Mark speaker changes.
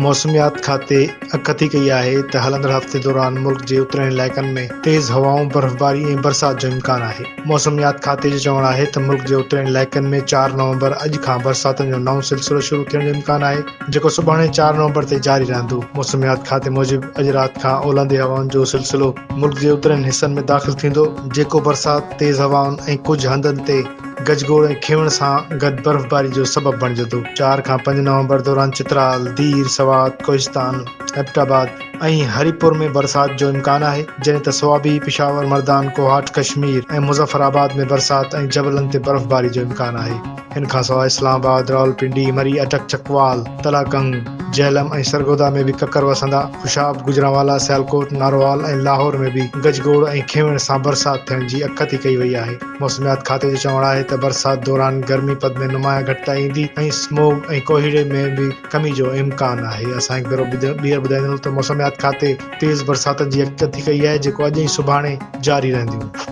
Speaker 1: موسميات کاتي اڳڪٿي ڪئي آهي ته هلندڙ هفتي دوران ملڪ جي اترئين علائقن ۾ تيز هوائون، برفباري ۽ برسات جو امڪان آهي. موسميات کاتي جو چوڻ آهي ته ملڪ جي اترئين علائقن ۾ چار نومبر اڄ کان برساتن جو نئون سلسلو شروع ٿيڻ جو امڪان آهي، جيڪو سڀاڻي چار نومبر تائين جاري رهندو. موسميات کاتي موجب اڄ رات کان اولهندي هوائن جو سلسلو ملڪ جي اترئين حصن ۾ داخل ٿيندو، جيڪو برسات، تيز هوائن ۽ ڪجهه هنڌن تي گجگوڙ ۽ کيوڻ سان گڏ برفباري جو سبب بڻجندو. چار کان پنج نومبر دوران چترال، دير، سوات، ڪوهستان، ايبٽ آباد ۽ هري پور ۾ برسات جو امڪان آهي، جڏهن ته صوابي، پشاور، مردان، ڪوهاٽ، ڪشمير ۽ مظفر آباد ۾ برسات ۽ جبلن تي برفباري جو امڪان آهي. ان کانسواء اسلام آباد، راولپنڊي، مري، اٽڪ، چڪوال، تلاڪنگ، جهلم ۽ سرگوڌا ۾ به ڪڪر وسندا. خوشاب، گجرانوالا، سيالڪوٽ، نارووال ۽ لاهور ۾ به گجگوڙ ۽ کيوڻ سان برسات ٿيڻ جي اڳڪٿي ڪئي وئي آهي. موسميات کاتي جو چوڻ آهي ته برسات دوران گرمي پد ۾ نمايان گهٽتائي ايندي ۽ سموگ ۽ ڪوهيڙي ۾ به ڪمي جو امڪان آهي. اسان هڪ ڀيرو ٻيهر ٻڌائيندڙ ته موسميات کاتي تيز برساتن جي اڳڪٿي ڪئي آهي جيڪو اڄ ۽ سڀاڻي جاري رهنديون.